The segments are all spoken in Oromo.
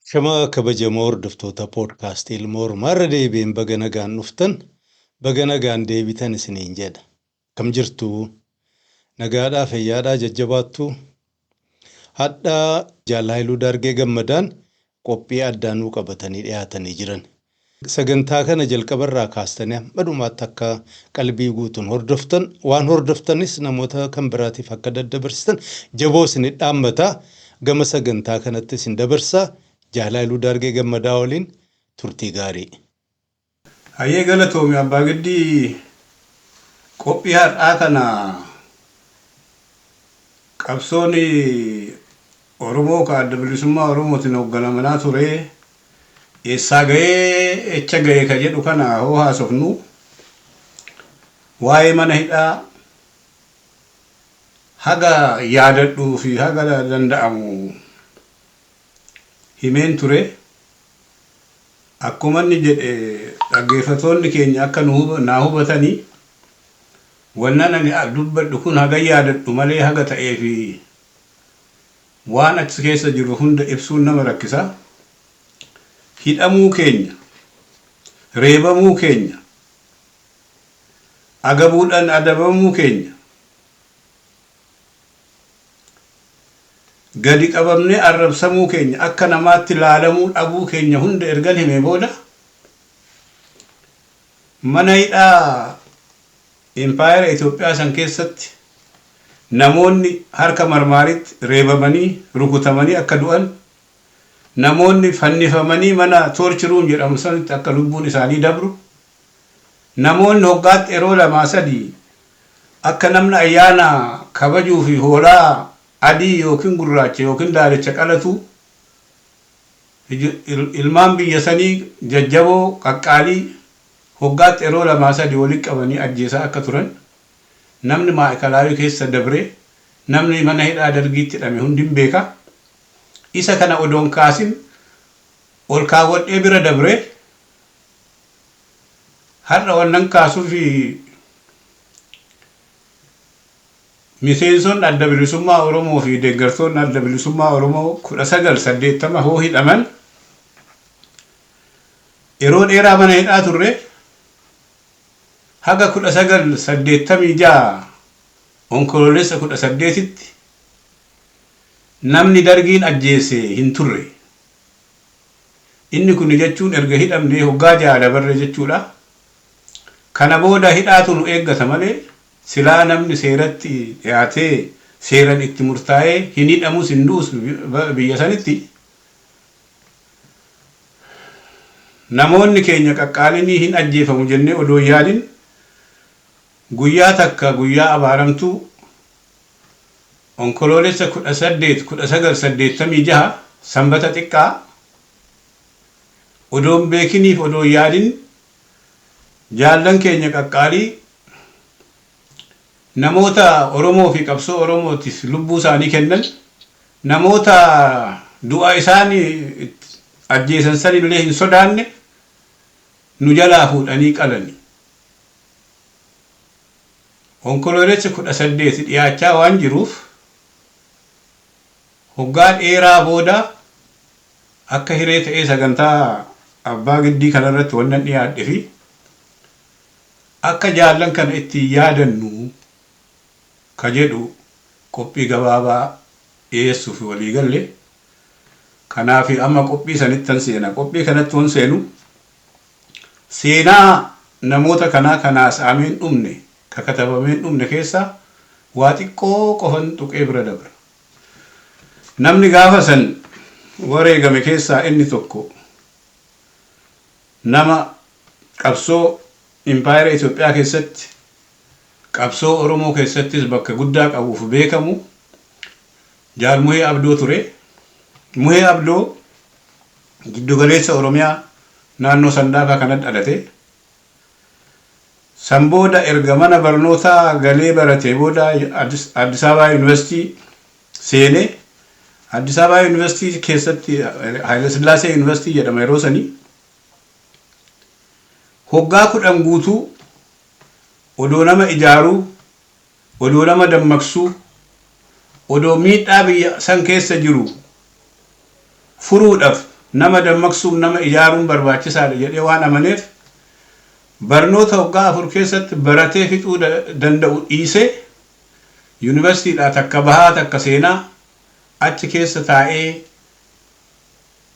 Ashamaa kabajamoo hordoftoota poodkaastii Ilma Oromaa irra deebi'een baga nagaan dhuftan, baga nagaan deebitan isiniin jedha. Akkam jirtu? Nagaadhaa, fayyaadhaa, jajjabaattuu? Hadha Jaal Haayiluu Daargee Gammadaan qophii addaa nuu qabatanii dhiyaatanii jiran. Sagantaa kana jalqabarraa kaastanii hamma dhumaatti akka qalbii guutuun hordoftan, waan hordoftanis namoota kan biraatiif akka daddabarsitan jaboo isinit dhaammata. Gama sagantaa kanatti isin dabarsa. Jaal Haayiluu Daargee Gammadaa waliin turtii gaarii. Hayyee galatoomi Abbaa Giddii qophii har'aa kana qabsoon Oromoo ka Adda Bilisummaa Oromootiin hoogganamanaa ture eessaa ga'ee echa ga'e ka jedhu kana hoo haasofnu waa'ee mana hidhaa haga yaadadhuu fi haga danda'amu himeen ture. Akkuma inni jedhe dhaggeeffatoonni keenya akka naa hubatanii wannan ani dubbadhu kun haga yaadadhu malee haga ta'ee fi waan achi keessa jiru hunda ibsuun nama rakkisa. Hidhamuu keenya, reebamuu keenya, agabuudhaan adabamuu keenya, gadi qabamnee arrabsamuu keenya, akka namaatti laalamuu dhabuu keenya hunda ergan himee booda mana hidhaa impaayera Itoophiyaa san keessatti namoonni harka marmaaritti reebamanii rukutamanii akka du'an, namoonni fannifamanii mana torture room jedhamu sanitti akka lubbuun isaanii dabru, namoonni hoggaatti yeroo lamaa sadii akka namni ayyaana kabajuu fi hoolaa adii yookiin gurraacha yookiin daalacha qalatu ilmaan biyya sanii jajjaboo qaqqaalii hoggaatti yeroo lamaa sadii walitti qabanii ajjeesaa akka turan namni maa'ikalaawii keessa dabre, namni mana hidhaa Dargiitti hidhame hundi hin beeka. Isa kana odoon kaasin ol kaawwadhee bira dabre har'a wannan kaasuuf miseensonni Adda Bilisummaa Oromoo fi deeggartoonni Adda Bilisummaa Oromoo 1980 hoo hidhaman yeroo dheeraa mana hidhaa turre haga 1986 Onkoloolessa 18tti namni Dargiin ajjeese hin turre. Inni kuni jechuun erga hidhamnee hoggaa 6 dabarre jechuudha. Kana booda hidhaatu nu eeggata malee silaa namni seeratti dhiyaatee seeran itti murtaa'ee hin hidhamus hin du'us biyya sanitti. Namoonni keenya qaqqaalinii hin ajjeefamu jennee odoo hin yaadin guyyaa takka guyyaa abaaramtuu Onkoloolessa 18, 1986 Sanbata xiqqaa odoo hin beekiniif odoo hin yaadin jaallan keenya qaqqaalii namoota Oromoo fi qabsoo Oromootiif lubbuu isaanii kennan, namoota du'a isaan ajjeesan sanillee hin sodaanne nu jalaa fuudhanii qalani. Onkoloolessi 18 dhiyaachaa waan jiruuf hoggaa dheeraa booda akka hiree ta'ee sagantaa Abbaa Giddii kanarratti wannan dhiyaadhefi akka jaallan kana ittiin yaadannu ka jedhu qophii gabaabaa dhiyeessuuf walii galle. Kanaaf amma qophii sanittan seena. Qophii kanatti hon seenu seenaa namoota kanaa kan haasa'amee hin dhumne, ka katabamee hin dhumne keessaa waa xiqqoo qofan tuqee bira dabra. Namni gaafa san wareegame keessaa inni tokko nama qabsoo impaayera Itoophiyaa keessatti, qabsoo Oromoo keessattis bakka guddaa qabuuf beekamu Jaal Muhee Abdoo ture. Muhee Abdoo giddugaleessa Oromiyaa naannoo Sandaafaa kanatti dhalate. San booda erga mana barnootaa galee baratee booda Addis Ababaa Yuunivarsiitii seene. Addis Ababaa Yuunivarsiitii keessatti, Haayilasillaasee Yuunivarsiitii jedhama yeroo sanii, hoggaa 10 guutuu odoo nama ijaaruu, odoo nama dammaqsuu, odoo miidhaa biyya san keessa jiru furuudhaaf Nama dammaqsuun, nama ijaaruun barbaachisaadha jedhee waan amaneef, barnoota waggaa 4 keessatti baratee fixuu danda'u dhiisee, yuunivarsiitiidhaa takka bahaa takka seenaa, achi keessa taa'ee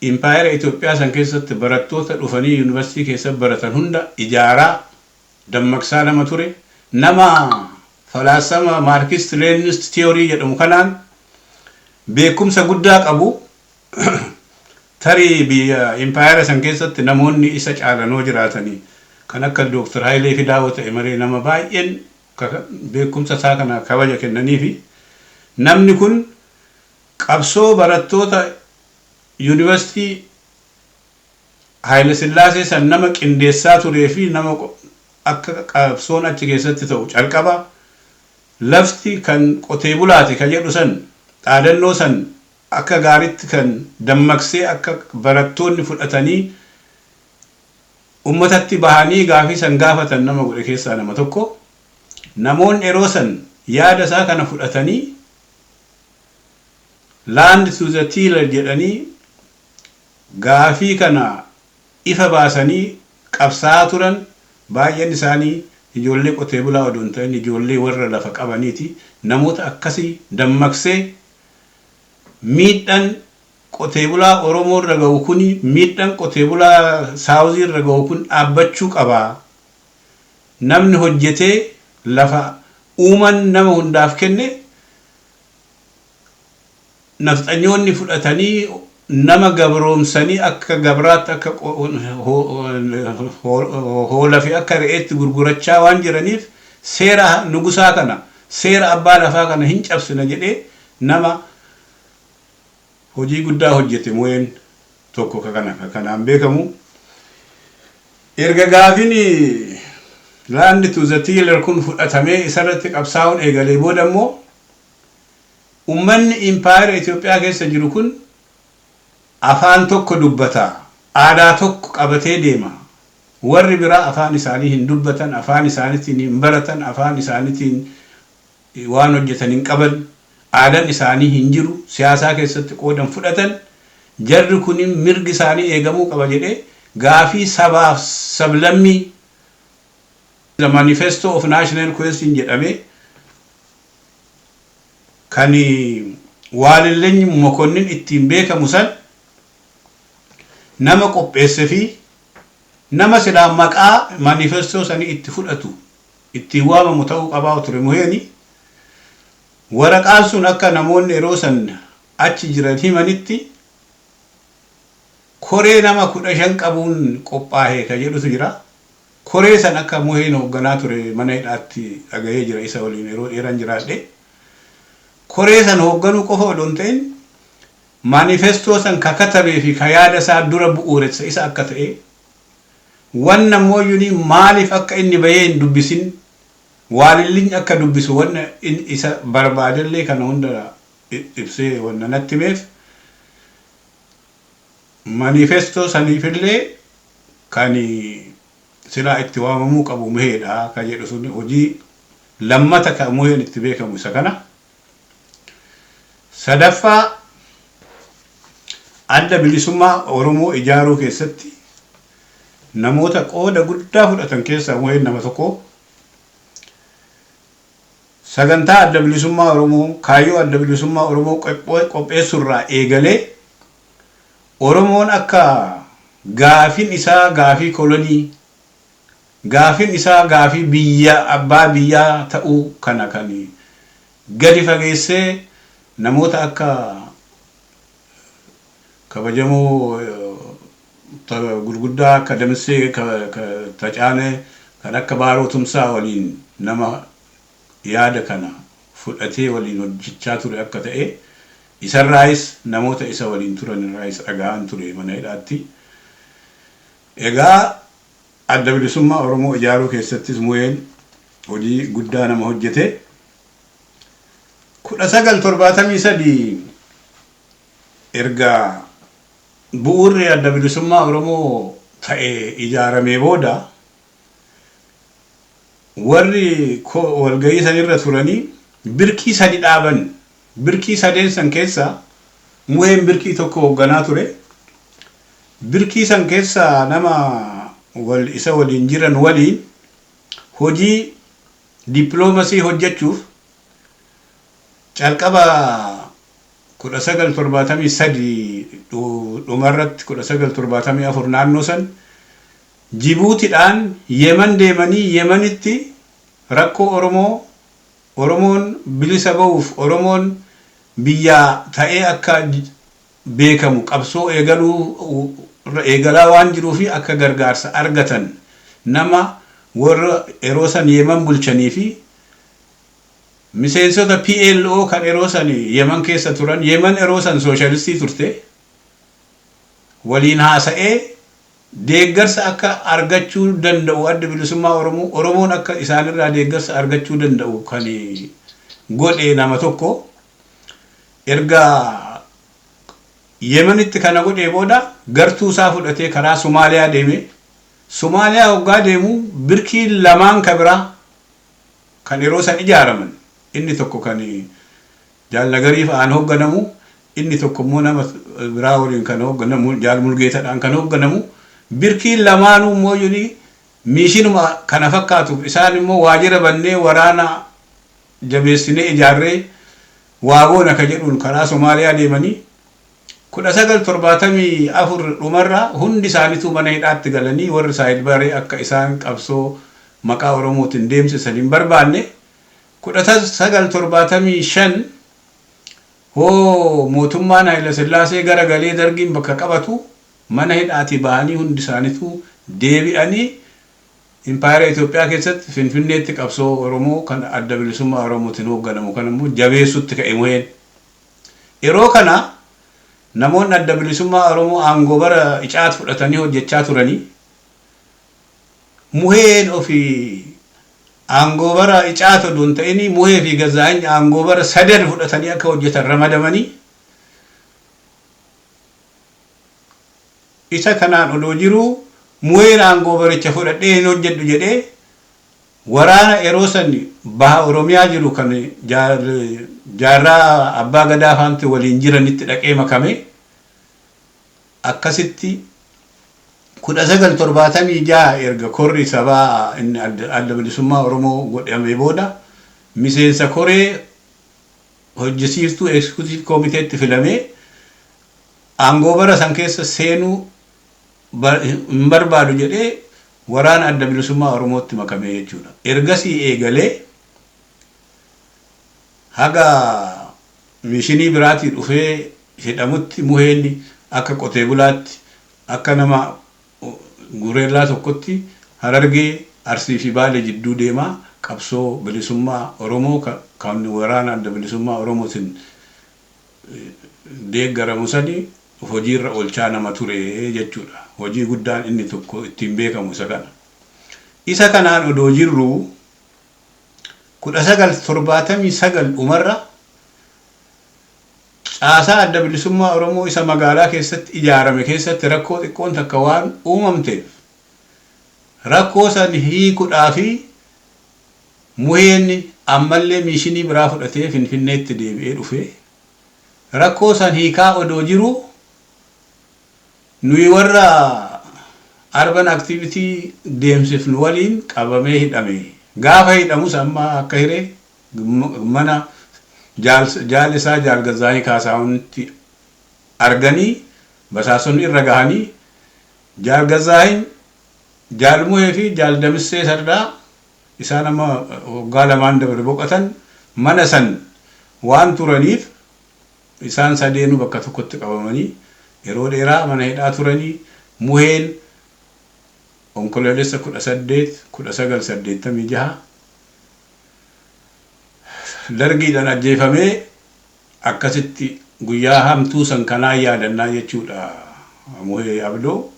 impaayera Itoophiyaa san keessatti barattoota dhufanii yuunivarsiitii keessa baratan hunda ijaaraa dammaqsaa nama ture. Nama falaasama Marxist Leninist theory jedhamu kanaan beekumsa guddaa qabu. Tarii biyya impaayera san keessatti namoonni isa caalanoo jiraatanii kan akka Dooktar Hayilee Fidaa ta'e malee, nama baay'een beekumsa isaa kana kabaja kennaniifi. Namni kun qabsoo barattoota yuunivarsiitii Haayile Sillaasee san nama qindeessaa turee fi nama akka qabsoon achi keessatti ta'u calqaba lafti kan qotee bulaati ka jedhu san, dhaadannoo san akka gaaritti kan dammaqsee, akka barattoonni fudhatanii ummatatti bahanii gaafii san gaafatan nama godhe keessaa nama tokko. Namoonni yeroo san yaada isaa kana fudhatanii "Land to the tiller" jedhanii gaafii kana ifa baasanii qabsaa'aa turan baay'een isaanii ijoollee qotee bulaa odoo hin ta'in ijoollee warra lafa qabaniiti. Namoota akkasii dammaqsee, miidhaan qotee bulaa Oromoo irra ga'u kuni, miidhaan qotee bulaa Southii irra ga'u kun dhaabbachuu qabaa. Namni hojjetee lafa uuman nama hundaaf kenne nafxanyoonni fudhatanii nama gabroomsanii akka gabraatti, akka hoolaa fi akka re'eetti gurgurachaa waan jiraniif, seera nugusaa kana, seera abbaa lafaa kana hin cabsina jedhee nama hojii guddaa hojjete Muheen tokko kana kanaan beekamu. Erga gaafin "Land to the tiller" kun fudhatamee isarratti qabsaa'uun eegalee booda immoo, ummanni impaayera Itoophiyaa keessa jiru kun afaan tokko dubbata, aadaa tokko qabatee deema. Warri biraa afaan isaanii hin dubbatan, afaan isaaniitiin hin baratan, afaan isaaniitiin waan hojjetan hin qaban, aadaan isaanii hin jiru, siyaasaa keessatti qoodan fudhatan. Jarri kun mirgi isaanii eegamuu qaba jedhee gaafii sabaaf sablammii "The Manifesto of National Question" jedhamee kan Waalilleny Mokonnin ittiin beekamu san nama qopheesse fi nama silaa maqaa manifestoo sanii itti fudhatu, ittiin waamamu ta'uu qabaa ture Muheeni. Waraqaan sun akka namoonni yeroo san achi jiran himanitti koree nama 15 qabuun qophaa'e ka jedhutu jira. Koree san akka Muheen hoogganaa ture mana hidhaatti dhagahee jira, isa waliin yeroo dheeraan jiraadhe. Koree san hoogganuu qofa odoo hin ta'in, manifestoo san ka katabee fi ka yaada isaa dura bu'uuressa isa akka ta'e, wanna mooyyuni maaliif akka inni bahee hin dubbisin, Waalilliñ akka dubbisu wanna isa barbaadellee kana hunda ibsee wanna natti himeef, manifestoo saniifillee kan silaa itti waamamuu qabu Muheedha ka jedhu sun hojii lammata ka Muheen itti beekamu isa kana. Sadaffaa, Adda Bilisummaa Oromoo ijaaruu keessatti namoota qooda guddaa fudhatan keessaa Muheen nama tokko. Sagantaa Adda Bilisummaa Oromoo, kaayyoo Adda Bilisummaa Oromoo qopheessurraa eegalee, Oromoon akka gaafin isaa gaafii kolonii, gaafin isaa gaafii biyya abbaa biyyaa ta'uu kana kan gadi fageessee namoota akka kabajamoo gurguddaa akka Damissee Tacaanee, kan akka Baaroo Tumsaa waliin nama yaada kana fudhatee waliin hojjechaa ture akka ta'e isarraayis, namoota isa waliin turan irraayis dhaga'aan ture mana hidhaatti. Egaa Adda Bilisummaa Oromoo ijaaruu keessattis Muheen hojii guddaa nama hojjete. 1973 erga bu'uurri Adda Bilisummaa Oromoo ta'e ijaaramee booda, warri walgahii sanirra turanii birkii sadi dhaaban. Birkii sadeen san keessa Muheen birkii tokko hoogganaa ture. Birkii san keessa nama wal isa waliin jiran waliin hojii dippiloomasii hojjechuuf calqaba 1973 dhumarratti, 1974 naannoo san, Jibuutidhaan Yemen deemanii, Yemenitti rakkoo Oromoo, Oromoon bilisa ba'uuf, Oromoon biyyaa ta'ee akka beekamu qabsoo eegaluu eegalaa waan jiruu fi akka gargaarsa argatan nama warra yeroo san Yemen bulchanii fi miseensota PLO kan yeroo san Yemen keessa turan, Yemen yeroo san sooshaalistii turte, waliin haasa'ee deeggarsa akka argachuu danda'u, Adda Bilisummaa Oromoo, Oromoon akka isaanirraa deeggarsa argachuu danda'u kan godhe nama tokko. Erga Yemenitti kana godhee booda gartuu isaa fudhatee karaa Somaaliyaa deeme. Somaaliyaa hoggaa deemu birkii lamaan ka biraa kan yeroo san ijaaraman, inni tokko kan Jaal Nagarii fa'aan hoogganamu, inni tokko immoo nama biraa waliin kan hoogganamu, Jaal Mulgeetadhaan kan hoogganamu, birkiin lamaanuu immoo yuni missionuma kana fakkaatuuf isaan immoo waajjira bannee, waraana jabeessinee ijaarree waa goona ka jedhuun karaa Somaaliyaa deemanii 1974 dhumarraa hundi isaaniituu mana hidhaatti galanii. Warri Saayid Baree akka isaan qabsoo maqaa Oromootiin deemsisan hin barbaanne. 1975 hoo mootummaan Haayila Sillaasee gara galee Dargiin bakka qabatu, mana hidhaatii bahanii hundi isaaniituu deebi'anii Impaayera Itoophiyaa keessatti Finfinneetti qabsoo Oromoo kan Adda Bilisummaa Oromootiin hoogganamu kan immoo jabeessutti ka'e Muheen. Yeroo kana namoonni Adda Bilisummaa Oromoo aangoo bara icaat fudhatanii hojjechaa turanii, Muheen ofii aangoo bara icaat odoo hin ta'in, Muhee fi Gazzaahiny aangoo bara sadan fudhatanii akka hojjetan ramadamanii. Isa kanaan odoo jiruu Muheen aangoo baricha fudhadhee hin hojjedhu jedhee waraana yeroo san baha Oromiyaa jiru kan Jaarraa Abbaa Gadaa faanti waliin jiranitti dhaqee makame. Akkasitti 1976 erga korri sabaa inni Adda Bilisummaa Oromoo godhamee booda miseensa koree hojjisiiftuu, executive committeetti filamee, aangoo bara san keessa seenuu hin barbaadu jedhee waraana Adda Bilisummaa Oromootti makamee jechuudha. Ergasii eegalee haga missionii biraatii dhufee hidhamutti Muheen akka qotee bulaatti, akka nama gureellaa tokkotti Harargee, Arsii fi Baale jidduu deemaa qabsoo bilisummaa Oromoo kan waraana Adda Bilisummaa Oromootiin deeggaramu sani hojiirra oolchaa nama ture jechuudha. Hojii guddaan inni tokko ittiin beekamu isa kana. Isa kanaan odoo jirru 1979 dhumarra caasaa Adda Bilisummaa Oromoo isa magaalaa keessatti ijaarame keessatti rakkoo xiqqoon takka waan uumamteef, rakkoo san hiikuudhaa fi Muheen ammallee missionii biraa fudhatee Finfinneetti deebi'ee dhufe. Rakkoo san hiikaa odoo jiru nuyi warra urban activity deemsifnu waliin qabamee hidhame. Gaafa hidhamus amma akka hiree mana jaal isaa Jaal Gazzaanii Kaasaahunitti arganii, basaasonni irra gahanii, Jaal Gazzaahin, Jaal Muhee fi Jaal Damissee Sardaa, isaan amma waggaa lamaan dabre boqotan, mana san waan turaniif isaan sadeenuu bakka tokkotti qabamanii yeroo dheeraa mana hidhaa turanii. Muheen Onkoloolessa 18, 1986 Dargiidhaan ajjeefamee. Akkasitti guyyaa hamtuu san kanaan yaadannaa jechuudha Muhee Abdoo.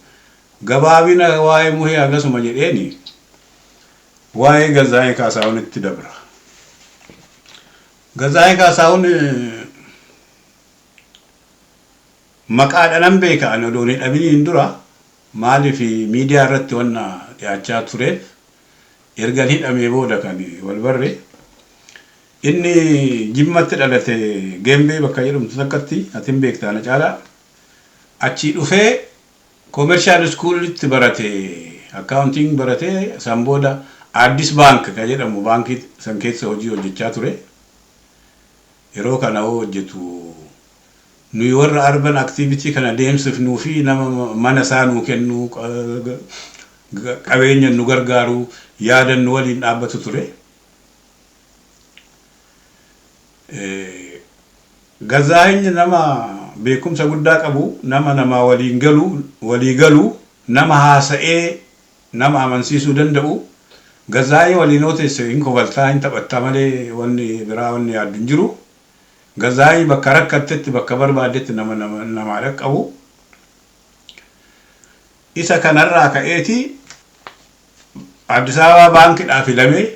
Gabaabina waa'ee Muhee hagasuma jedheeni waa'ee Gazzaa'ee Kaasaahunitti dabra. Gazzaa'ee Kaasaahun maqaadhaan beeka ani odoon hidhaminiin dura, maaliif miidiyaa irratti wanna dhiyaachaa tureef. Ergan hidhamee booda kan wal barre. Inni Jimmatti dhalate, Gembee bakka jedhamtu takkatti, ati hin beektaa na caalaa. Achii dhufee Commercial schoolitti barate, accounting barate. San booda Addis Bank ka jedhamu baankii san keessa hojii hojjechaa ture. Yeroo kana hoo hojjetu nuyi warra urban activity kana deemsifnuu fi nama mana isaa nuu kennu, qabeenya nu gargaaru, yaadan nu waliin dhaabbatu ture. Gazaahiny nama beekumsa guddaa qabu, nama namaa waliin galu, walii galu, nama haasa'ee nama amansiisuu danda'u. Gazaahiny waliin yoo teesse hin kofaltaa, hin taphattaa malee wanni biraa wanni yaaddu hin jiru. Gazaahiny bakka rakkattetti, bakka barbaaddetti nama namaa dhaqqabu. Isa kanarraa ka'eeti Addis Ababa baankiidhaa filamee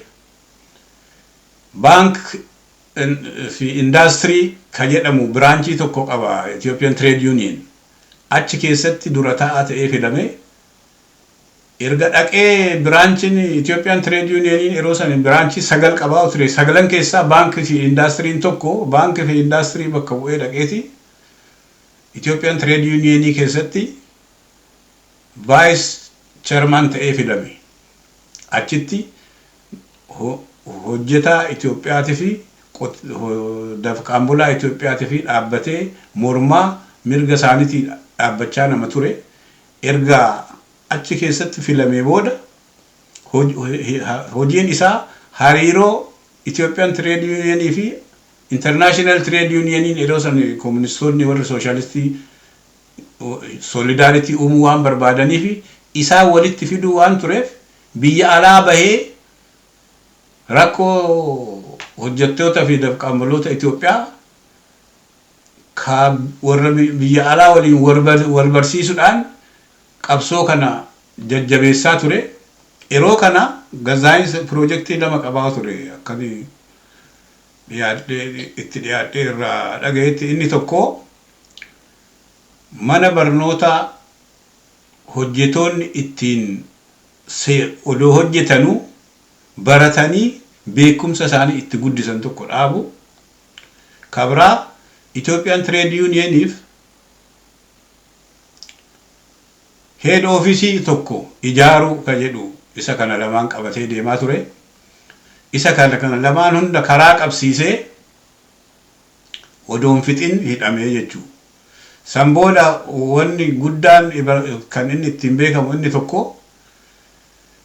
baank fi indaastirii ka jedhamu branchii tokko qaba Ethiopian Trade Union. Achi keessatti dura taa'aa ta'ee filamee erga dhaqee branchiin Ethiopian Trade Unioniin yeroo san branchii 9 qabaa ture. Sagalan keessaa baankii fi indaastiriin tokko, baankii fi indaastirii bakka bu'ee dhaqeeti Ethiopian Trade Unionii keessatti vice chairman ta'ee filame. Achitti hojjetaa Itoophiyaatii fi dafqaan bulaa Itoophiyaatii fi dhaabbatee mormaa mirga isaaniitii dhaabbachaa nama ture. Erga achi keessatti filamee booda hojiin isaa hariiroo Ethiopian Trade Unionii fi International Trade Unioniin yeroo san kooministoonni warri sooshaalistii solidarity uumuu waan barbaadanii fi isaan walitti fiduu waan tureef, biyya alaa bahee rakkoo hojjettoota fi dafqaan buloota Itoophiyaa ka warra biyya alaa waliin wal barsiisuudhaan qabsoo kana jajjabeessaa ture. Yeroo kana Gazaa'in piroojeektii lama qabaa ture akkanii dhiyaadhee itti dhiyaadhee irraa dhagayetti. Inni tokko mana barnootaa hojjetoonni ittiin odoo hojjetanuu baratanii beekumsa isaanii itti guddisan tokko dhaabu. Kabraa Ethiopian Trade Unioniif head office tokko ijaaruu ka jedhu, isa kana lamaan qabatee deemaa ture. Isa kana lamaan hunda karaa qabsiisee odoon fixin hidhamee jechuudha. San booda wanni guddaan kan inni ittiin beekamu inni tokko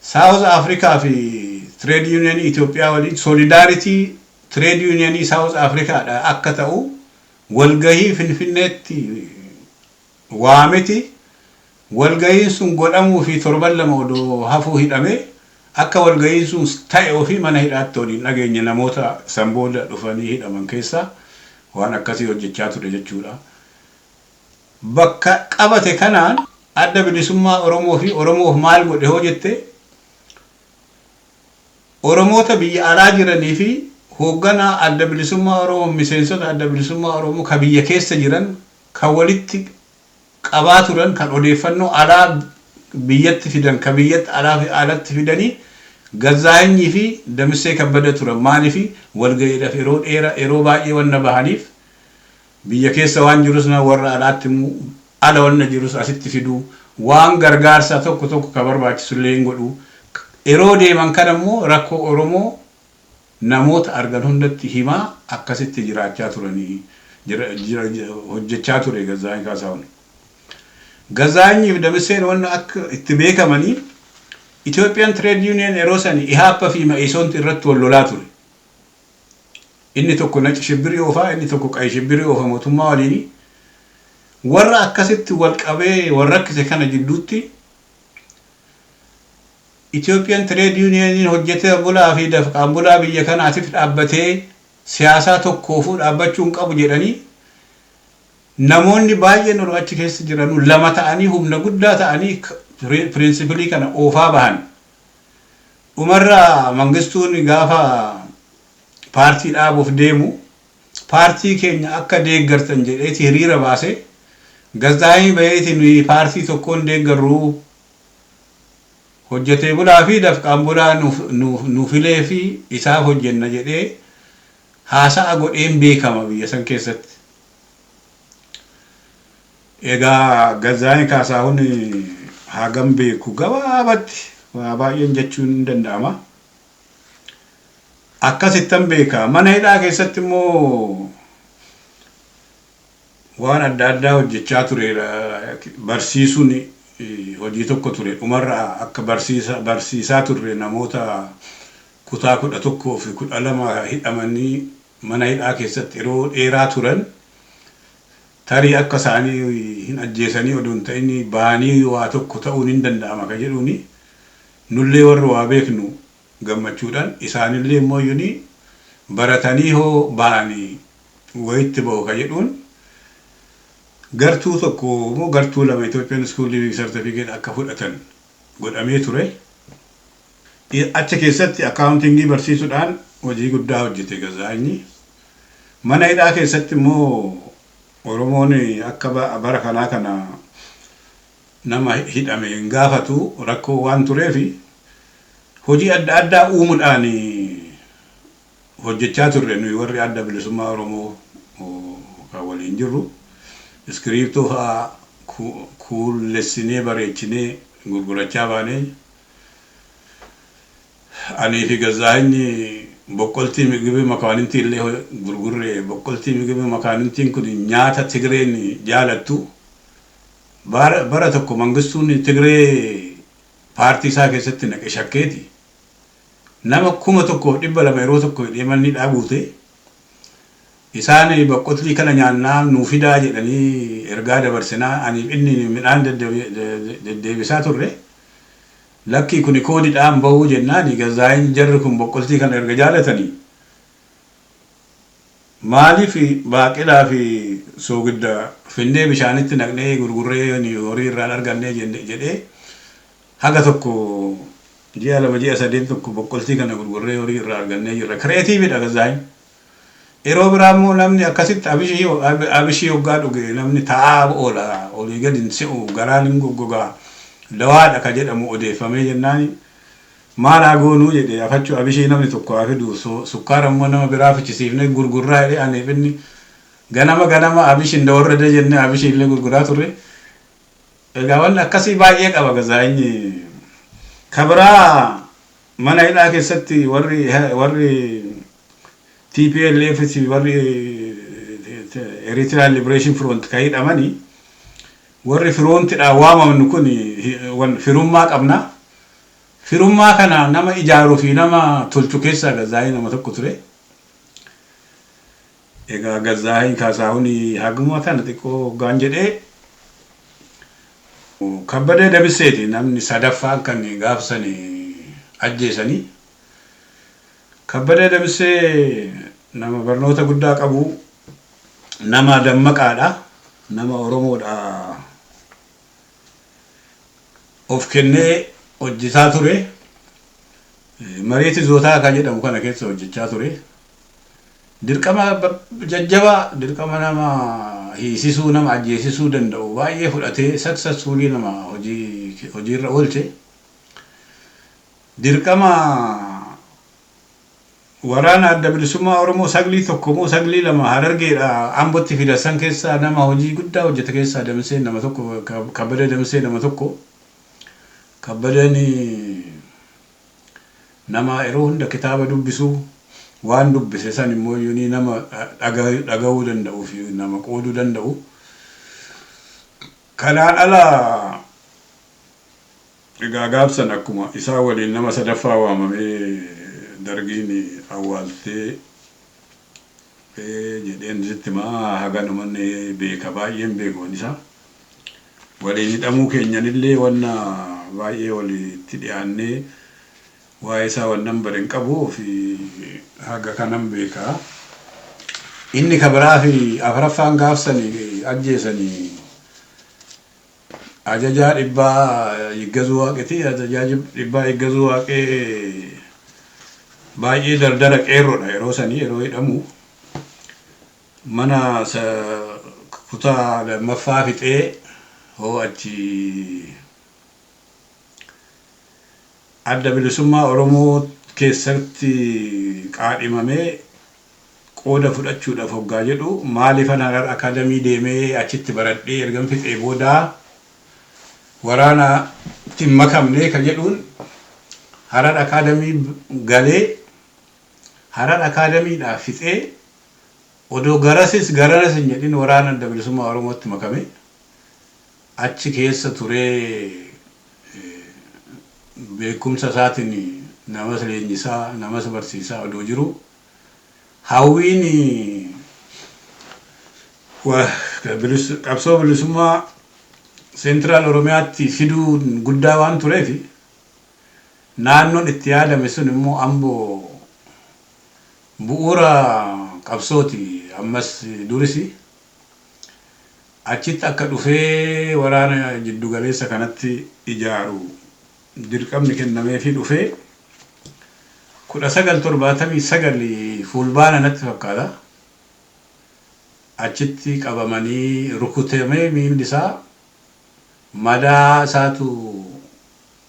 South Africa fi Trade Union Itoophiyaa waliin solidarity Trade Unionii South Africaadha akka ta'u walgahii Finfinneetti waameti. Walgahiin sun godhamuu fi torban 2 odoo hafuu hidhamee, akka walgahiin sun ta'e ofii mana hidhaatti waliin dhageenye. Namoota san booda dhufanii hidhaman keessaa waan akkasii hojjechaa ture jechuudha. Bakka qabate kanaan Adda Bilisummaa Oromoo fi Oromoof maal godhe hoo jette, Oromoota biyya alaa jiranii fi hoogganaa Adda Bilisummaa Oromoo, miseensota Adda Bilisummaa Oromoo ka biyya keessa jiran kan walitti qabaa turan, kan odeeffannoo alaa biyyatti fidan, ka biyyatti alaa fi alatti fidanii Gazzaahanyii fi Damissee Kabbada turan. Maaliif? Walga'iidhaaf yeroo dheeraa, yeroo baay'ee wanna bahaniif biyya keessa waan jirus na warra alaatti immoo ala wanna jirus asitti fiduu, waan gargaarsaa tokko tokko ka barbaachisu illee hin godhu. Yeroo deeman kana immoo rakkoo Oromoo namoota argan hundatti himaa akkasitti jiraachaa turanii hojjechaa ture Gazzaahany Kaasaahun. Gazzaahanyii fi Damisseen wanna akka itti beekamanii Ethiopian Trade Union yeroo sani Ihaappa fi Ma'isoonti irratti wal lolaa ture. Inni tokko naci shibbirii oofaa, inni tokko qayi shibbirii oofa mootummaa waliini. Warra akkasitti wal qabee wal rakkise kana jidduutti Ethiopian Trade Unioniin hojjetee bulaa fi dafqaan bulaa biyya kanaatiif dhaabbatee siyaasaa tokkoofuu dhaabbachuu hin qabu jedhanii namoonni baay'een odoo achi keessa jiranuu lama ta'anii humna guddaa ta'anii principle kana oofaa bahan. Dhumarra Mangistuun gaafa paartii dhaabuuf deemu paartii keenya akka deeggartan jedheeti hiriira baase. Gazzaa'ii baheeti nuyi paartii tokkoon deeggarruu, hojjetee bulaa fi dafqaan bulaa nu filee fi isaaf hojjenna jedhee haasa'a godheen beekama biyya san keessatti. Egaa Gazzaa'in Kaasaahun hagam beeku gabaabatti waa baay'een jechuun hin danda'ama. Akkasittan beeka. Mana hidhaa keessatti immoo waan adda addaa hojjechaa tureera. Barsiisuun hojii tokko ture. Dhumarra akka barsiisaa turre namoota kutaa 11 fi 12 hidhamanii mana hidhaa keessatti yeroo dheeraa turan tarii akka isaanii hin ajjeesanii odoo hin ta'in ba'anii waa tokko ta'uun hin danda'ama ka jedhuuni nullee warri waa beeknu gammachuudhaan isaanillee immoo yuni baratanii hoo ba'anii wayitti ba'u ka jedhuun gartuu tokko immoo gartuu lama Ethiopian School Leaving Certificate akka fudhatan godhamee ture. Achi keessatti accountingii barsiisuudhaan hojii guddaa hojjete Gazaa'inyi. Mana hidhaa keessatti immoo Oromoon akka bara kanaa kana nama hidhame hin gaafatu rakkoo waan tureefi hojii adda addaa uumuudhaan hojjechaa turre nuyi warri Adda Bilisummaa Oromoo kan waliin jirru. Iskiriiptoo fa'aa kuullessinee bareechinee gurgurachaa baanee anii fi Gazaa'inyi boqqoltii migibii makaanintii illee gurgurre. Boqqoltii migibii makaanintiin kun nyaata Tigreen jaalattu. Bara tokko Mangistuun Tigree paartii isaa keessatti naqe shakkeeti. Nama 1200 yeroo tokko hidhee manni hidhaa guute. Isaan boqqoltii kana nyaannaa nuu fidaa jedhanii ergaa dabarsinaa aniif inni midhaan deddeebisaa turre. Lakkii kuni koodidhaan bahuu jennaan Gazaa'in jarri kun boqqoltii kana erga jaalatanii maaliif baaqelaa fi soogidda finnee bishaanitti naqnee gurgurree horii irraan argannee jedhee haga tokko ji'a 2 ji'a 3 tokko boqqoltii kana gurgurree horii irraa argannee jirra. Creative dha Gazaa'in. Yeroo biraa immoo namni akkasitti abishii hoggaa dhuge namni taa'aa oola, olii gadi hin se'u, garaan hin goggogaa, dawaadha ka jedhamu odeeffamee jennaani maal haa goonuu jedhe afachuu abishii namni tokko haa fidu, sukkaara immoo nama biraa fichisiifnee gurgurraa jedhee aniif inni ganama ganama abishiin dawarrade jennee abishii illee gurguraa turre. Egaa wanni akkasii baay'ee qaba Gazaa'inyi. Ka biraa mana hidhaa keessatti warri TPLF fi warri Eritrean Liberation Front ka hidhamani warri firoontiidhaan waamamnu kun firummaa qabna. Firummaa kana nama ijaaruu fi nama tolchu keessaa Gazaa'ii nama tokko ture. Egaa Gazaa'ii Kaasaahun haguma kana xiqqoo hoggaan jedhee Kabbadee Dabisseeti namni sadaffaan kan gaafsanii ajjeesanii. Kabbadee Damissee nama barnoota guddaa qabu, nama dammaqaadha, nama Oromoodha of kennee hojjetaa ture. Mareeti Zootaa kan jedhamu kana keessa hojjechaa ture. Dirqama jajjabaa, dirqama nama hiisisuu, nama ajjeesisuu danda'u baay'ee fudhatee successfully nama hojiirra oolche. Dirqama waraana Adda Bilisummaa Oromoo saglii tokko moo saglii lama Harargeedha Ambotti fidan san keessaa nama hojii guddaa hojjete keessaa Damisseen nama tokko, Kabbadee Damissee nama tokko. Kabbadeen nama yeroo hunda kitaaba dubbisu, waan dubbise san immoo iyyuu nama dhagahuu danda'uu fi nama qooduu danda'u. Kanaan ala egaa gaafsan akkuma isaa waliin nama sadaffaa waamamee Dargiin awwaaltee jedheen sitti himaa haganuman beeka, baay'een beeku waan isaa. Waliin hidhamuu keenyanillee wanna baay'ee walitti dhiyaannee waa'ee isaa wannan bare hin qabu fi haga kanan beeka. Inni ka biraa fi afraffaan gaafsanii ajjeesanii ajajaa dhibbaa Yiggazuu Waaqeeti. Ajajaa dhibbaa Yiggazuu Waaqee baay'ee dardara qeerroodha yeroo sanii yeroo hidhamu. Mana kutaa lammaffaa fixee hoo achi Adda Bilisummaa Oromoo keessatti qaadhimamee Qooda fudhachuudhaaf hoggaa jedhu, maaliifan Harar Akaadamii deemee achitti baradhee ergan fixee boodaa waraana itti hin makamne ka jedhuun Harar Akaadamii galee, Harar Akaadamiidhaa fixee, odoo garasis garanas hin jedhin waraana Adda Bilisummaa Oromootti makame. Achi keessa turee beekumsa isaatiin namas leenjisaa, namas barsiisaa odoo jiruu, hawwiin qabsoo bilisummaa Seentiraal Oromiyaatti fiduun guddaa waan tureef, naannoon itti yaadame sun immoo Amboo bu'uura qabsooti ammas durisi. Achitti akka dhufee waraana jiddu galeessa kanatti ijaaru dirqamni kennameefii dhufee 1979 Fulbaana natti fakkaata achitti qabamanii rukutamee, miilli isaa madaa isaatu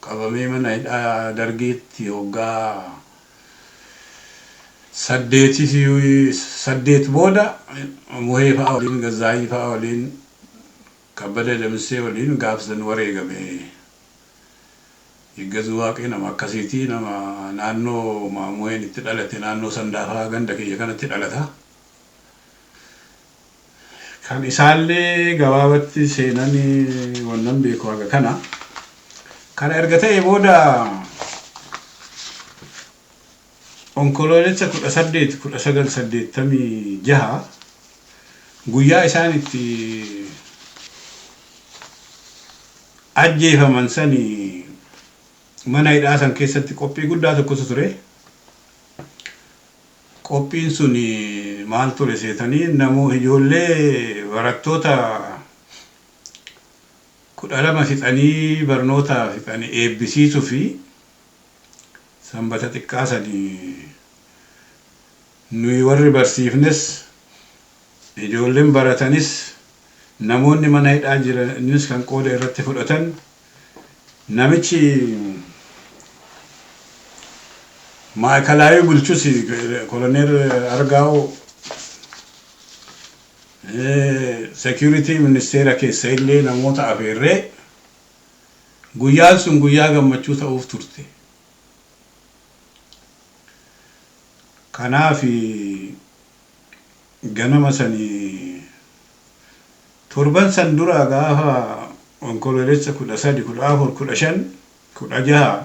qabamee mana hidhaa Dargiitti hoggaa 8 booda Muhee fa'a waliin, Gazzaahiny fa'a waliin, Kabbada Damissee waliin gaafsan wareegame. Yiggazuu Waaqee nama akkasiiti. Nama naannoo Muheen itti dhalate, naannoo Sandaafaa ganda kiyya kanatti dhalata. Kan isaallee gabaabatti seenan wannan beeku haga kana. Kana erga ta'e booda Onkoloolessa 18, 1986, guyyaa isaan itti ajjeefaman sani, mana hidhaa san keessatti qophii guddaa tokkotu ture. Qophiin sun maal ture seetanii? Namoo ijoollee barattoota 12 fixanii, barnoota fixanii eebbisiisuu fi Sanbata xiqqaa sani nuyi warri barsiifnes, ijoolleen baratanis, namoonni mana hidhaa jiranis kan qooda irratti fudhatan, namichi maa'ikalaawii bulchus Koloneel Argaaw, security ministeera keessa illee namoota afeerree, guyyaan sun guyyaa gammachuu ta'uuf turte. Kanaaf ganama sani torban san dura gaafa Onkoloolessa 13, 14, 15, 16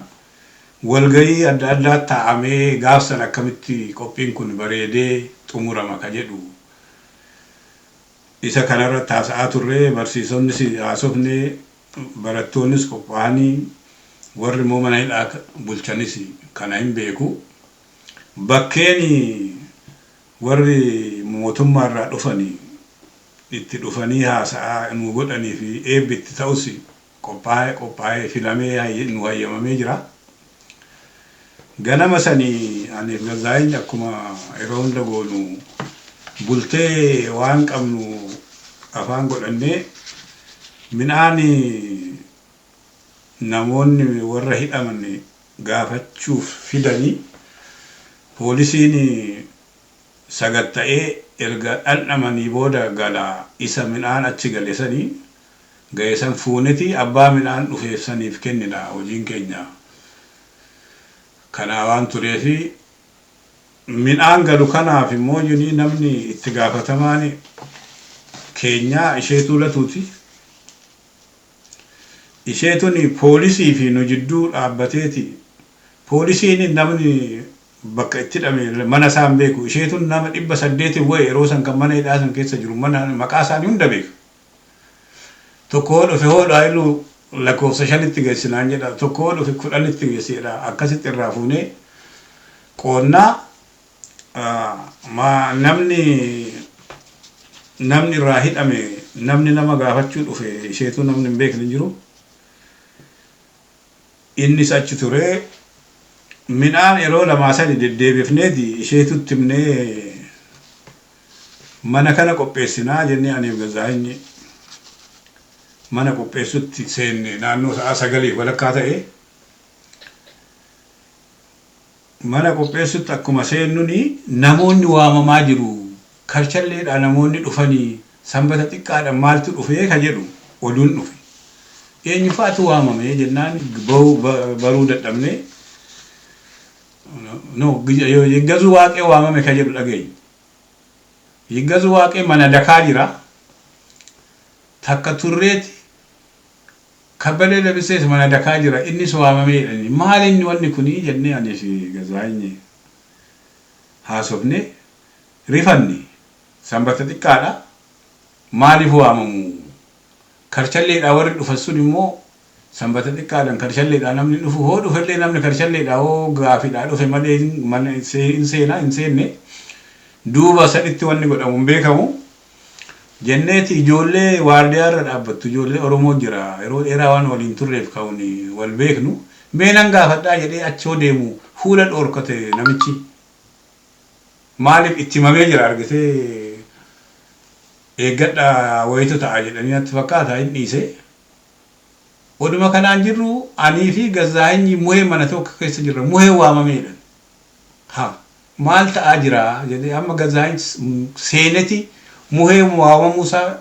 walgahii adda addaa taa'amee, gaaf san akkamitti qophiin kun bareedee xumurama ka jedhu isa kanarratti haasa'aa turre. Barsiisonnis haasofne, barattoonnis qophaa'anii, warri immoo mana hidhaa bulchanis kana hin beeku. Bakkeen warri mootummaarraa dhufanii itti dhufanii haasa'aa nu godhanii fi eebbi itti ta'us qophaa'ee qophaa'ee filamee nu hayyamamee jira. Ganama sanii aniif Gazzaa'iny akkuma yeroo hunda goonu bultee waan qabnu afaan godhannee, midhaan namoonni warra hidhaman gaafachuuf fidanii poolisiin sagatta'ee erga dhandhamanii booda gala, isa midhaan achi gale sanii ga'e san fuuneti abbaa midhaan dhufeef saniif kennina, hojiin keenya kanaa waan tureefi, midhaan galu kanaaf immoo namni itti gaafatamaan keenyaa Isheetuu Latuuti. Isheetun poolisii fi nu jidduu dhaabbateeti, poolisiin namni bakka itti hidhame mana isaa hin beeku. Isheetun nama 800 wayi yeroo san kan mana hidhaa san keessa jiru mana maqaa isaanii hunda beeka. Tokko hoo dhufe hoo dhaayilu lakkoofsa 5tti geessinaan jedha. Tokko hoo dhufe 10tti geessi jedha. Akkasitti irraa fuunee qoonnaa namni irraa hidhame, namni nama gaafachuu dhufe Isheetuu namni hin beekne hin jiru. Innis achi ture. Midhaan yeroo lamaa sadi deddeebifneeti Isheetutti himnee, mana kana qopheessinaa jennee aniif Gazzaahiny mana qopheessutti seenne. Naannoo sa'a 9:30 ta'e. Mana qopheessutti akkuma seennuni namoonni waamamaa jiru. Karchalleedhaa namoonni dhufanii Sanbata Xiqqaadha maaltu dhufee ka jedhu oduun dhufe. Eenyu fa'atu waamame jennaan baruu dadhabne. No, Yiggazuu Waaqee waamame ka jedhu dhageenye. Yiggazuu Waaqee mana dakaa jira. Takka turreeti Kabbadee Damissees mana dakaa jira, innis waamamee jedhani. Maal inni wanni kuni jennee anii fi Gazaahiny haasofne, rifanne. Sanbata Xiqqaadha. Maaliif waamamu? Karchalleedhaa warri dhufan sun immoo Sanbata Xiqqaadhaan Karchalleedhaa namni hin dhufu. Hoo dhufellee namni Karchalleedhaa hoo gaafidhaa dhufe malee mana hin seenaa hin seenne. Duuba sanitti wanni godhamu hin beekamu. Jenneeti ijoollee waardiyaa irra dhaabbattu, ijoollee Oromoo jira, yeroo dheeraa waan waliin turreef kan wal beeknu, mee nan gaafadhaa jedhee achi hoo deemu fuula dhoorkate namichi. Maaliif itti himamee jira argitee, eeggadhaa wayitu ta'a jedhanii natti fakkaata, hin dhiise. Oduma kanaan jirru anii fi Gazzaahinyi Muhee mana tokko keessa jirra. Muheen waamamee jedhan. Ha! Maal ta'aa jira? Jedhee amma Gazaahiny seeneti Muheen waamamuu isaa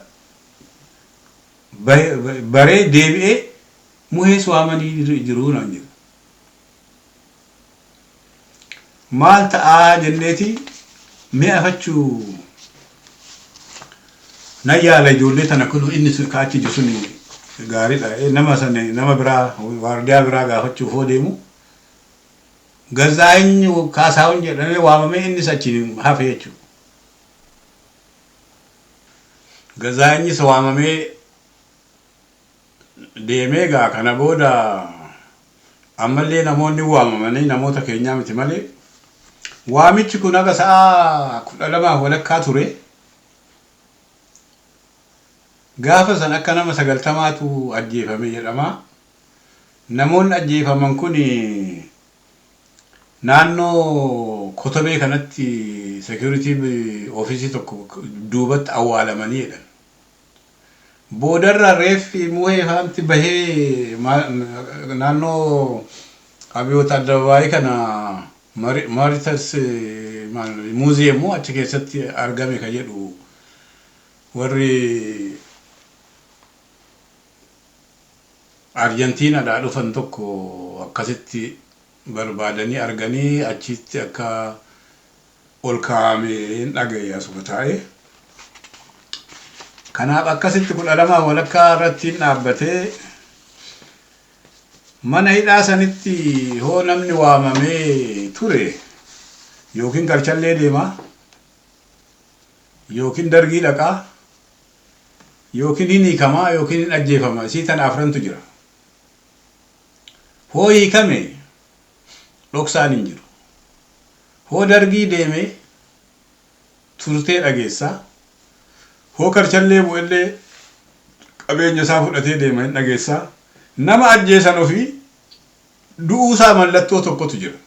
baree deebi'ee Muhees waamanii jiru naan jedhe. Maal ta'aa jenneeti mee afachuu nan yaala, ijoollee tana kun inni sun ka achi jiru sun gaariidha. Nama sana nama biraa waardiyaa biraa gaafachuuf hoo deemu Gazaahiny Kaasaahun jedhamee waamamee innis achiin hafe jechuudha. Gazaahinyis waamamee deemee egaa kana booda ammallee namoonni waamamanii namoota keenyaa miti malee waamichi kun haga sa'a 12:30 ture. Gaafa san akka nama 90tu ajjeefame jedhama. Namoonni ajjeefaman kun naannoo Kotobee kanatti security office tokko duubatti awwaalamanii jedhan. Boodarra reeffi Muhee faanti bahee naannoo Abiyoot Addababaayii kana Maaritas Muuziyeemuu achi keessatti argame ka jedhu warri Arjantiinadhaa dhufan tokko akkasitti barbaadanii arganii achitti akka ol kaa'ame hin dhagaye asuma taa'ee. Kanaaf akkasitti 12:30 irratti hin dhaabbatee mana hidhaa sanitti hoo namni waamamee ture yookiin Karchallee deema yookiin Dargii dhaqaa yookiin hin hiikama yookiin hin ajjeefama, isii tana afrantu jira. Hoo hiikame dhoksaan hin jiru. Hoo Dargii deeme turtee dhageessa. Hoo Karchallee bu'ellee qabeenya isaa fudhatee deema, hin dhageessa. Nama ajjeesan ofii du'uusaa mallattoo tokkotu jira.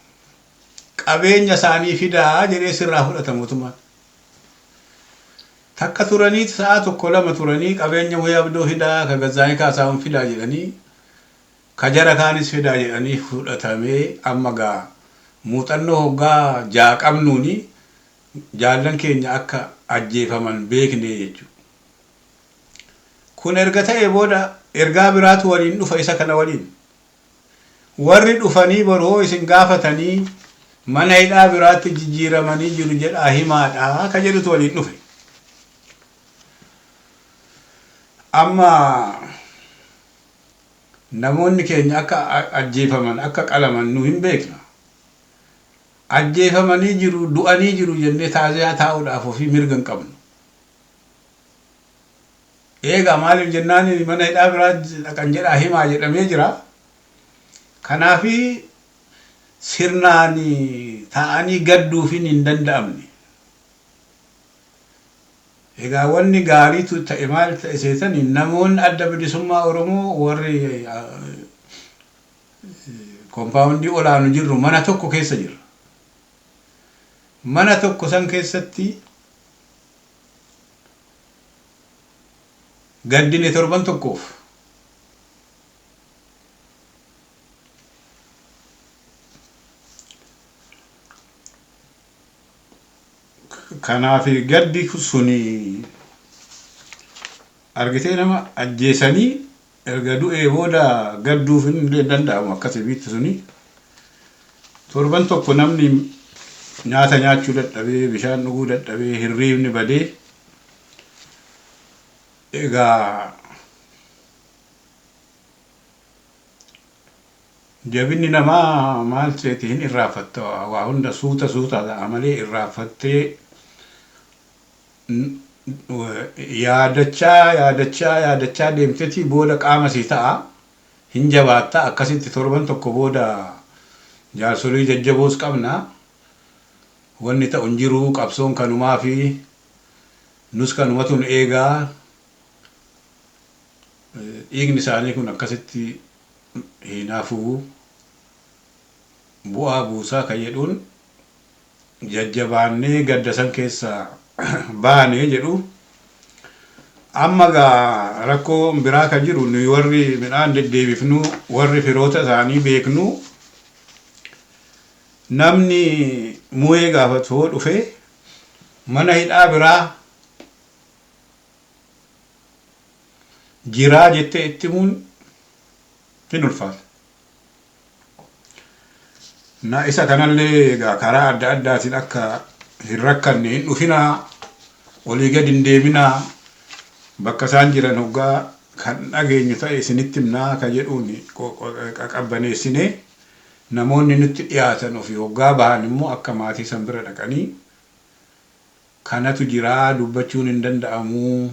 Qabeenya isaanii fidaa jedhee sirraa fudhata mootummaan. Takka turanii sa'a tokko lama turanii qabeenya Muhee Abdoo fidaa, ka Gazzaa'ii Kaasaahun fidaa jedhanii, ka jara kaanis fidaa jedhanii fudhatamee amma gaa muuxannoo hoggaa 6 qabnuuni jaallan keenya akka ajjeefaman beekne jechuudha. Kun erga ta'ee booda ergaa biraatu waliin dhufa isa kana waliin. Warri dhufanii boru hoo isin gaafatanii mana hidhaa biraatti jijjiiramanii jiru jedhaa himaadha ka jedhutu waliin dhufe. Amma namoonni keenya akka ajjeefaman, akka qalaman nu hin beekna. Ajjeefamanii jiru, du'anii jiru jennee taaziyaa taa'uudhaaf ofii mirga hin qabnu. Eegaa maaliif jennaan mana hidhaa biraa dhaqan jedhaa himaa jedhamee jira. Kanaafi sirnaan taa'anii gadduufiin hin danda'amne. Egaa wanni gaariitu ta'e maal ta'e seetani, namoonni Adda Bilisummaa Oromoo warri kompaawundii olaanu jirru mana tokko keessa jirra. Mana tokko san keessatti gaddine torban tokkoof. Kanaaf gaddi suni argitee nama ajjeesanii erga du'ee booda gadduuf hin danda'amu akkasii biitti suni. Torban tokko namni nyaata nyaachuu dadhabee, bishaan dhuguu dadhabee, hirriibni badee, egaa jabinni namaa maal seeti, hin irraanfatta. Waa hunda suuta suuta ta'a malee irraanfattee yaadachaa yaadachaa yaadachaa deemteeti booda qaama sii ta'a, hin jabaatta. Akkasitti torban tokko booda jaarsolii jajjaboos qabna, wanni ta'u hin jiru, qabsoon kanumaa fi nus kanumatu nu eegaa, dhiigni isaanii kun akkasitti hin hafuu, bu'aa buusaa kan jedhuun jajjabaannee gadda san keessa baanee jedhu. Amma gaa rakkoo biraa kan jiru, nuyi warri midhaan deddeebifnu, warri firoota isaanii beeknu, namni mu'ee gaafatu hoo dhufee mana hidhaa biraa jiraa jettee itti himuun hin ulfaata. Na isa kanallee egaa karaa adda addaatiin akka hin rakkanne, hin dhufinaa, olii gad hin deeminaa, bakka isaan jiran hoggaa kan dhageenyu ta'e isinitti himnaa ka jedhuun qaqabbaneessinee, namoonni nutti dhiyaatan ofii hoggaa bahan immoo akka maatii san bira dhaqanii kanatu jiraa, dubbachuun hin danda'amuu,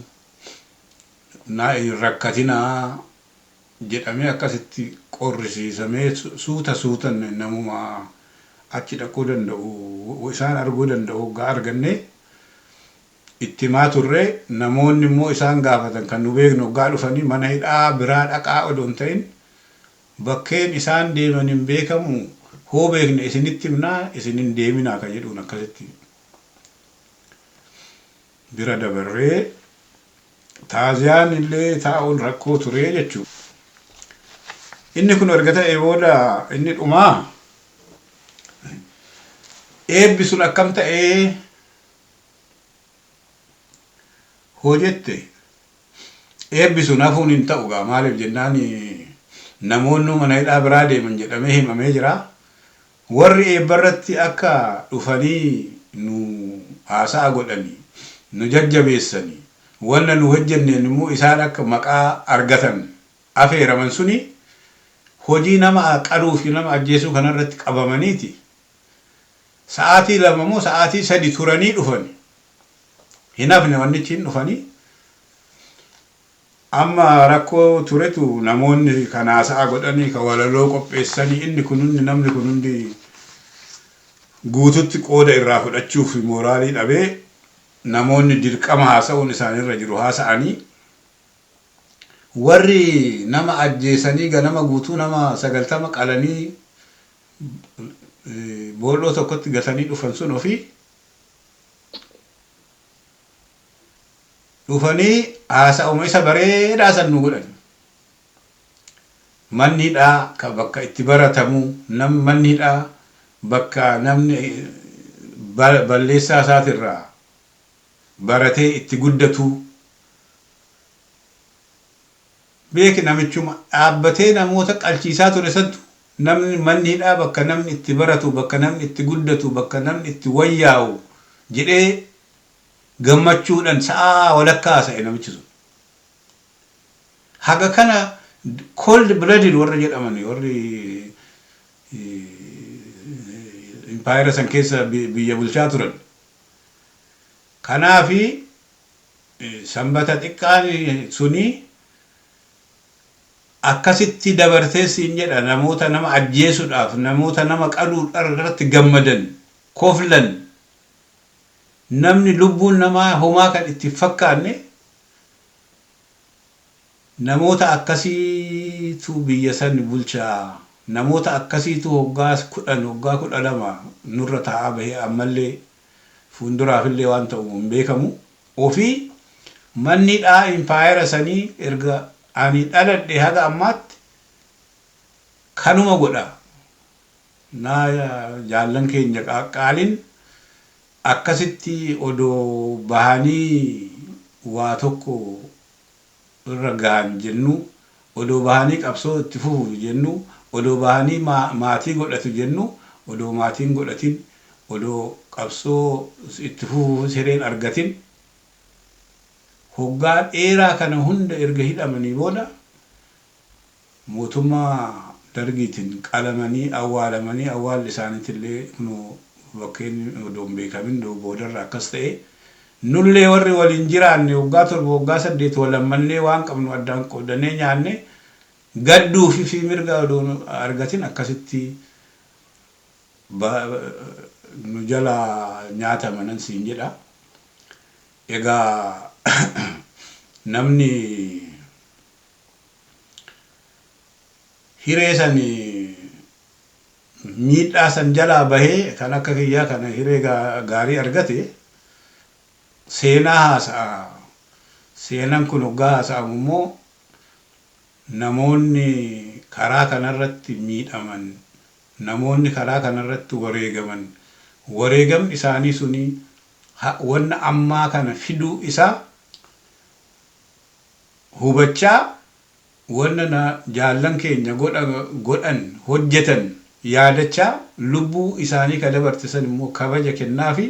na hin rakkatinaa jedhamee akkasitti qorrisiisamee, suuta suutan namuma achi dhaquu danda'u, isaan arguu danda'u hoggaa arganne itti himaa turre. Namoonni immoo isaan gaafatan kan nu beeknu hoggaa dhufanii mana hidhaa biraa dhaqaa odoo hin ta'in, bakkeen isaan deeman hin beekamu, hoo beekne isinitti himnaa, isin hin deeminaa kan jedhuun akkasitti bira dabarree taaziyaan illee taa'uun rakkoo ture jechuudha. Inni kun erga ta'ee booda inni dhumaa eebbi sun akkam ta'ee hoo jette, eebbi sun hafuun hin ta'u gaa. Maaliif jennaan, namoonni mana hidhaa biraa deeman jedhamee himamee jira. Warri eebba irratti akka dhufanii nu haasa'a godhanii nu jajjabeessanii, wanna nu hojjenneen immoo isaan akka maqaa argatan afeeraman suni hojii nama qaluu fi nama ajjeesuu kanarratti qabamaniiti. Sa'aatii 2 moo sa'aatii 3 turanii dhufani. Hin hafne wannichi, hin dhufanii. Amma rakkoo turetu namoonni kan haasa'a godhanii, kan walaloo qopheessanii, inni kun hundi, namni kun hundi guututti qooda irraa fudhachuuf mooraalii dhabee, namoonni dirqama haasa'uun isaanirra jiru haasa'anii, warri nama ajjeesanii ganama guutuu nama 90 qalanii boolloo tokkotti gatanii dhufan sun ofii dhufanii haasa'uma isa bareedaa san nu godhan. Manni hidhaa ka bakka itti baratamu, manni hidhaa bakka namni balleessaa isaatirraa baratee itti guddatu. Beeki, namichuma dhaabbatee namoota qalchiisaa ture santu namni manni hidhaa bakka namni itti baratu, bakka namni itti guddatu, bakka namni itti wayyaa'u jedhee gammachuudhaan sa'aa walakkaa haasa'e namichi sun. Haga kana cold blooded warra jedhaman, warri impaayera san keessa biyya bulchaa turan. Kanaafi Sanbata xiqqaan suni akkasitti dabartee siin jedha. Namoota nama ajjeesuudhaaf, namoota nama qaluudhaan irratti gammadan, koflan, namni lubbuun namaa homaa kan itti fakkaanne, namoota akkasiitu biyya san bulchaa, namoota akkasiitu hoggaa 10, hoggaa 12 nurra taa'aa bahee, ammallee fuulduraafillee waan ta'u hin beekamu. Ofii manni hidhaa impaayera sanii erga ani dhaladhe haga ammaatti kanuma godha. Naa jaallan keenya qaqqaalin Akkasitti odoo bahanii waa tokko irra gahan jennu, odoo bahanii qabsoo itti fufu jennu, odoo bahanii maatii godhatu jennu, odoo maatiin godhatin, odoo qabsoo itti fufuuf hireen argatin, hoggaa dheeraa kana hunda erga hidhamanii booda mootummaa Dargiitiin qalamanii awwaalamanii, awwaalli isaaniitillee kunoo bakkeen odoo hin beekamin boodarra akkas ta'e. Nullee warri waliin jiraanne waggaa 7, waggaa 8 walammannee waan qabnu addaan qoodannee nyaanne, gadduufi fi mirga odoo argatin akkasitti nu jalaa nyaatamanan siin jedha. Egaa namni hiree san miidhaa san jalaa bahee kan akka kiyyaa kana hiree gaarii argate seenaa haasa'a. Seenaan kun hoggaa haasa'amu immoo namoonni karaa kanarratti miidhaman, namoonni karaa kanarratti wareegaman, wareegamni isaanii suni wanna ammaa kana fiduu isaa hubachaa, wanna na jaallan keenya godhan, hojjetan yaadachaa, lubbuu isaanii ka dabarte san immoo kabaja kennaafi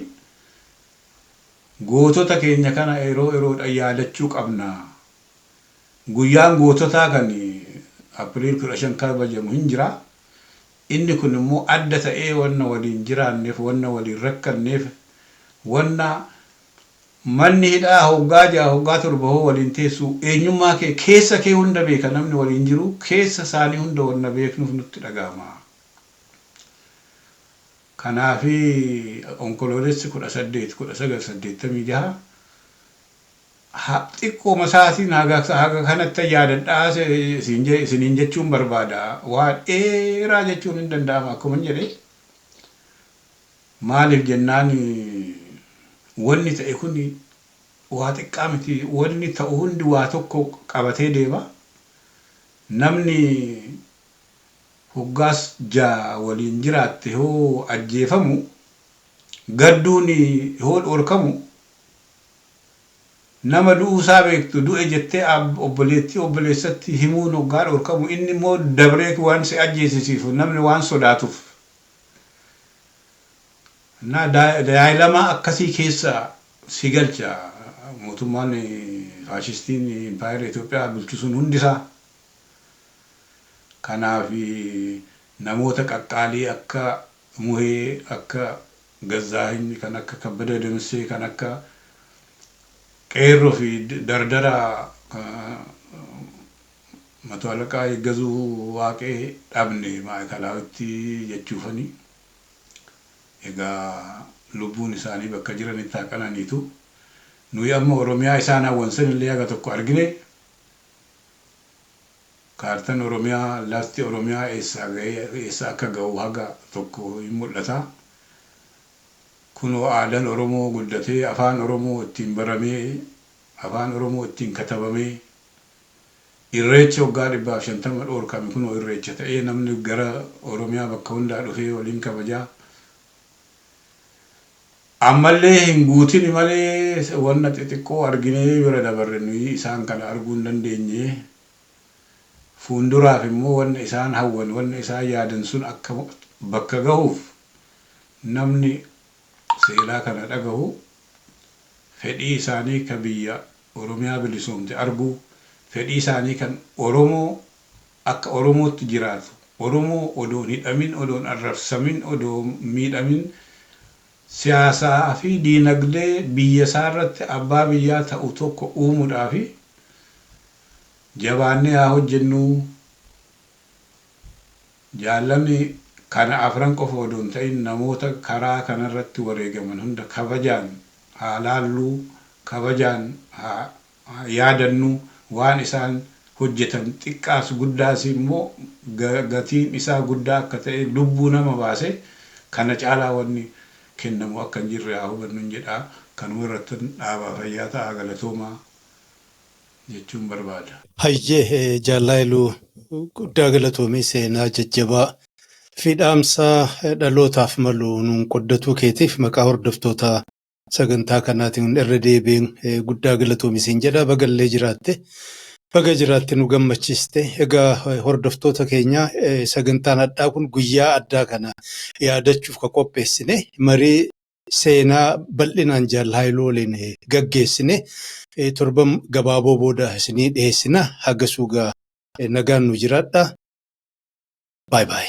gootota keenya kana yeroo yeroodhaan yaadachuu qabna. Guyyaan goototaa kan April 15 kabajamu hin jira. Inni kun immoo adda ta'ee wanna waliin jiraanneef, wanna waliin rakkanneef, wanna manni hidhaa hoggaa 6, hoggaa 7 hoo waliin teessu, eenyummaa kee, keessa kee hunda beeka namni waliin jiru, keessa isaanii hunda wanna beeknuuf nutti dhaga'ama. Kanaafi Onkoloolessi 18, 1986 xiqqooma isaatiin haga kanatti yaadadhaa isiniin jechuun barbaada. Waa dheeraa jechuun hin danda'ama akkuma jedhe. Maaliif jennaan, wanni ta'e kun waa xiqqaa miti. Wanni ta'u hundi waa tokko qabatee deema. Namni hoggaas 6 waliin jiraatte hoo ajjeefamu, gadduun hoo dhorkamu, nama du'uusaa beektu du'e jettee obboleettii obboleessatti himuun hoggaa dhorkamu, inni immoo dabree waan si ajjeesisiifu namni waan sodaatuuf. Na daa'ilama akkasii keessa si galcha mootummaan faashistiin impaayera Itoophiyaa bulchu sun hundisaa. Kanaaf namoota qaqqaalii akka Muhee, akka Gazzaahiny, kan akka Kabbada Damissee, kan akka Qeerroo fi dardara Mato Alaqaa Yiggazuu Waaqee dhabne Maa'ikalaawwitti jechuufani. Egaa lubbuun isaanii bakka jiranitti haa qananiitu. Nuyi amma Oromiyaa isaan hawwan sanillee haga tokko argine. Kaartan Oromiyaa, lafti Oromiyaa eessaa ga'ee eessa akka ga'u haga tokko hin mul'ata. Kunoo aadaan Oromoo guddatee, afaan Oromoo ittiin baramee, afaan Oromoo ittiin katabamee, Irreechi waggaa 150 dhoorkame kunoo irreecha ta'ee namni gara Oromiyaa bakka hundaa dhufee waliin kabajaa. Ammallee hin guutini malee wanna xixiqqoo arginee bira dabarre, nuyi isaan kana arguu hin dandeenye. Fuunduraaf immoo wanna isaan hawwan, wanna isaan yaadan sun akka bakka gahuuf namni seenaa kana dhagahu fedhii isaanii ka biyya Oromiyaa bilisoomte arguu, fedhii isaanii kan Oromoo akka Oromootti jiraatu, Oromoo odoo hin hidhamin, odoo hin arrabsamin, odoo hin miidhamin siyaasaa fi diinagdee biyya isaa irratti abbaa biyyaa ta'u tokko uumuudhaafi jabaannee haa hojjennuu. Jaallan kana afran qofa odoo hin ta'in namoota karaa kanarratti wareegaman hunda kabajaan haa laalluu, kabajaan haa yaadannu, waan isaan hojjetan xiqqaas guddaas immoo gatiin isaa guddaa akka ta'e, lubbuu nama baase kana caalaa wanni kennamu akka hin jirre haa hubannun jedha. Kanuma irrattan dhaabaa, fayyaa ta'aa, galatoomaa jechuun barbaada. Hayyee, Jaal Haayiluu, guddaa galatoomii, seenaa jajjabaa Fi dhaamsa dhalootaaf malu nuun qoddatuu keetiif maqaa hordoftoota sagantaa kanaatiin irra deebiin guddaa galatoomi siin jedha. Bagallee jiraatte. Baga jiraatte, nu gammachiiste. Egaa hordoftoota keenya, sagantaan addaa kun guyyaa addaa kana yaadachuuf ka qopheessine marii seenaa bal'inaan Jaal Haayiluu waliin gaggeessine torban gabaaboo booda isinii dhiyeessina. Hagasuu gaa nagaan nu jiraadha. Baay baay.